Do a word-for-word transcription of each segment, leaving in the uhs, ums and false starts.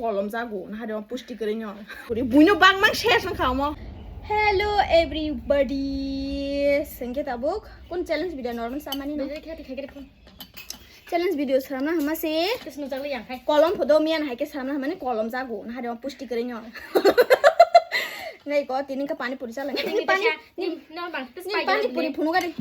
Kolom jago, na hade pusti kare nyo. Kuri buino bang mang share sang khamo. Hello everybody. Sengke tabuk kun challenge video normal samani no. Bejai khe khe khe phone. Challenge video samna hama se. Kisno jagli yang khai. Kolom phodo miyan hai ke samna hamani kolom jago, na hade pusti kare nyo. Ngai ko tini ka pani puri chala. Ni pani ni no bang tis pani puri phunu gari.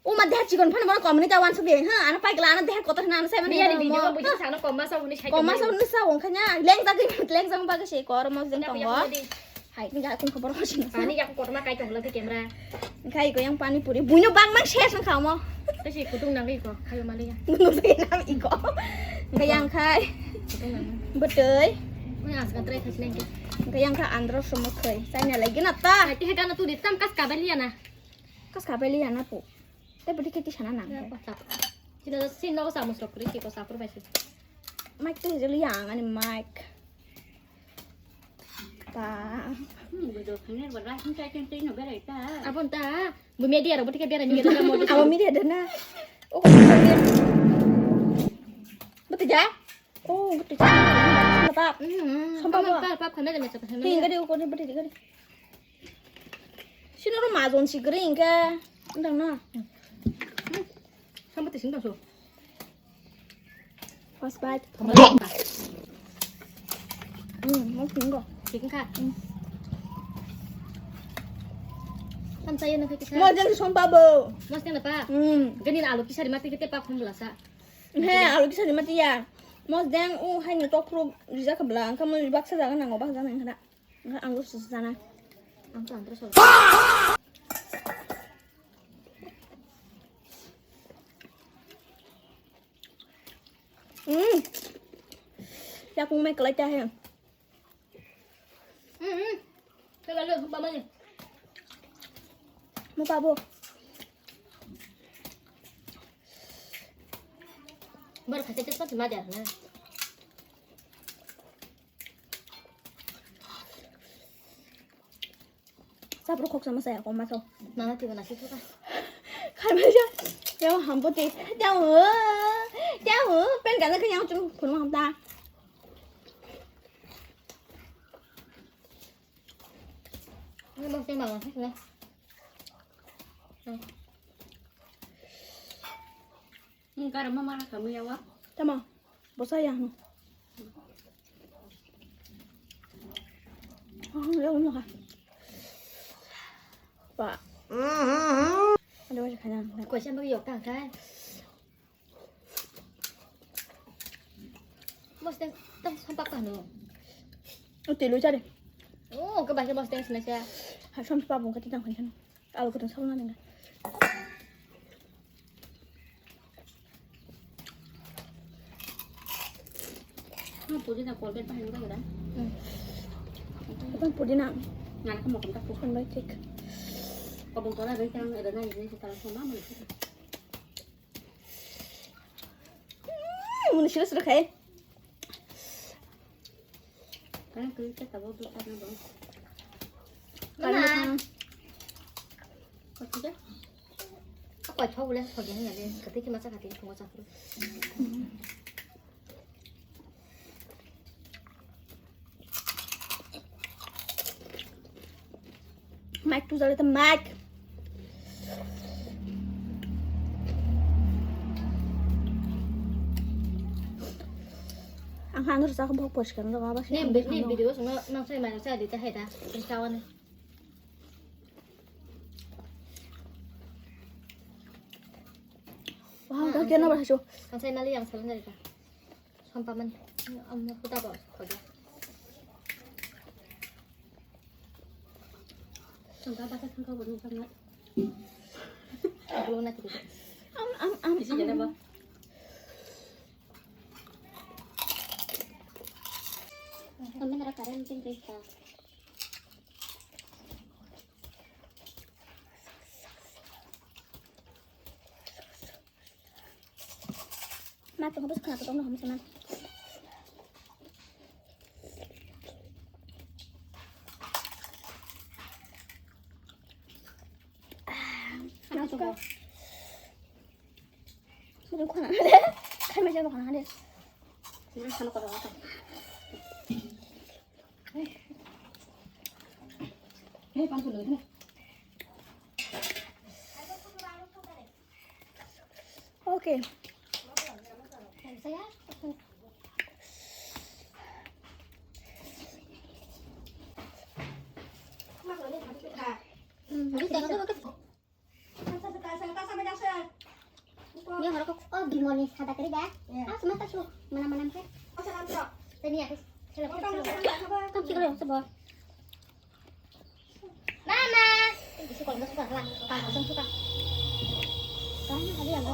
O ma deha chikon phano bono komni ta wan sugli, ha, ano paigla ano deha kotor hina ano sai mani. Biyani video mo buji sano komma sa huni sai. Komma sa huni sa wong khanya, leng jagwi, leng jang baga se kor mo jeng tongo. Hai ni ga kun khobor hosin. Pani ga kotor ma kai tong lagi camera. Khai ko yang pani puri, buino bang mang share sang khamo. Tasi kutung nang iko, khayo mali ya. Nung sai nam iko. Khai yang khai. Kutung nang. Betul. Ni asga try khasi nang. Khai yang khai andro semua khai. Saya lagi nata. Hai ti hai kana tu di tam kas kabel ya na. Kas kabel ya na pu. Te budi khe tisana nang khe. Sino, sino ko samus rok kri ko sapur bai se. Mic te hejeli yang ani mic. Ta. Hmm, bedo khane bada hin sai ken tei no berai ta. Abon ta, bu media rok budi khe berai ni ta mo. Abo media dana. O ko media. Budi ja? Oh, budi ja. Pap. Hmm, pap, pap khane jane sa. Hin gadi o ko budi gadi. Sino ro majon si gring ke. Ndang na. Sampai tisin tak so. First bite. Hmm, mau tinggal. Chicken ka. Hmm. Tam saya nak kita. Mau jangan sumpah bo. Mas kenapa? Hmm. Gani alu kisah di mati kita pak pun belasa. He, alu kisah di mati ya. Mas deng u hai ni tokro rija kebela. Kamu baksa jangan nang baksa jangan kada. Ang gusto sana. Ang to antro solo. Hmm. Ya kung mai kalai ta he. Hmm. Kaya lo mama ni. Mo pabo. Baru kasih cepat sih majar na. Sapro khok sama saya koma so. Mama tiba nasi tu kan. Kharbaja. Yang hambo te. Jauh. Jauh. Pen gana ke yang cung phun mang ta. Ini mau saya makan sih lah. Ni kara mama ra kamu yawa. Tama. Bosa ya no. Ah, ya no ka. Pa. Ada wajah kanyang. Kau siapa yok tang kai? Mos teng tang sampak kah no? Uti lu cari. Oh, ke bahasa mos teng sana saya. Hai sampak bung kati tang kai kan. Alu kutang sabun nang. Pudina kolbet bahai ni bagera. Bukan pudina. Ngana kamu kontak bukan baik. Kobong kola bai tang ada na ini sekarang sama mana. Muni sila sila kai. Kaya kaya kita bawa bukan apa? Mama. Kau tidak? Aku aja boleh kau jangan ada. Kata kita masak hati, cuma satu. Mic tu jale ta mic. Ang han rwchapkha bok poskang rwma ba se. Ne video songno nang sai mai rwchadi ta hai ta. Tawani. Wow, ta kena ba hasu. Ang sai mali yang salang dari ta. Sampah man. Ang mo kuta ba. Khoja. Sangka basa sangka boni sangka. Belum nanti. Am am am. Isi jana ba. Kami nara karen tin rista. Ma tong bus khana tong no hamsa man. Khana tong. Mudun khana hade. Khai ma jabo khana hade. Na khana ko ba. Okay. Ni horok, oh, di moni sada kari da. Ah, semata su, mana mana mungkin. Tadi ya, sila. Kam sila, sila. Mama. Isi kalau suka lah, kalau suka. Kan ada yang